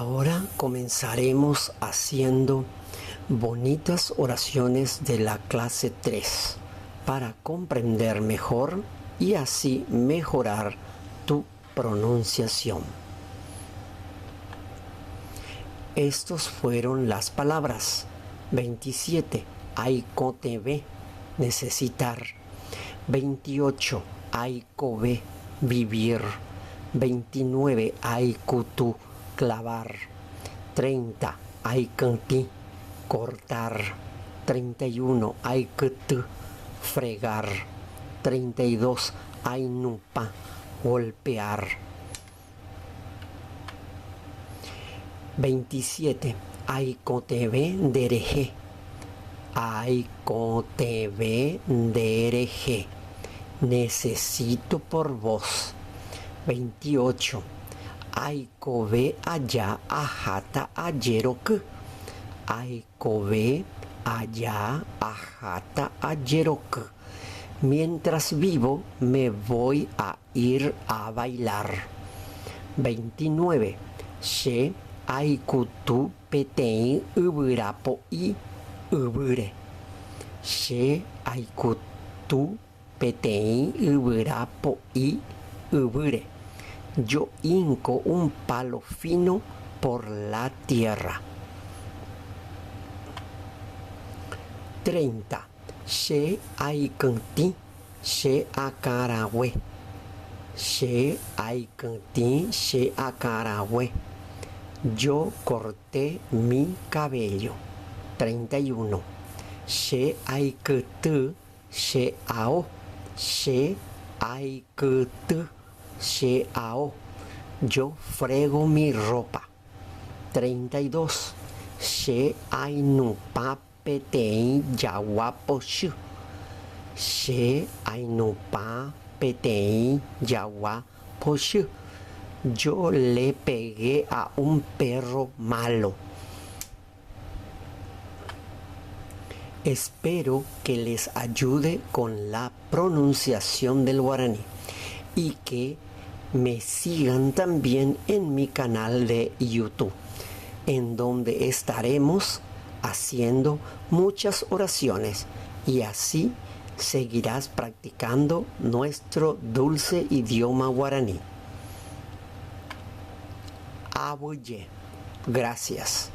Ahora comenzaremos haciendo bonitas oraciones de la clase 3 para comprender mejor y así mejorar tu pronunciación. Estos fueron las palabras 27. Aikotb, necesitar. 28. Aikove, vivir. 29. Aikutu, clavar. 30. Aikanti, cortar. 31. Aikt, fregar. 32. Ainupa, golpear. 27. Aikotb dereje. Aikotb dereje. Necesito por vos. 28. Aikove allá ajata ayeroku. Aikove allá ajata ayeroku. Mientras vivo me voy a ir a bailar. 29. Che aikutu peteĩ yvyra po'i yvýre. Che aikutu peteĩ yvyra po'i yvýre. Yo hinco un palo fino por la tierra. 30. Che aikytĩ che akãrague. Che aikytĩ che akãrague. Yo corté mi cabello. 31. Che aikyty che ao. Che aikyty che ao. Yo frego mi ropa. 32. Che ainupã peteĩ jagua pochy. Che ainupã peteĩ jagua pochy. Yo le pegué a un perro malo. Espero que les ayude con la pronunciación del guaraní y que me sigan también en mi canal de YouTube, en donde estaremos haciendo muchas oraciones y así seguirás practicando nuestro dulce idioma guaraní. Abuye. Gracias.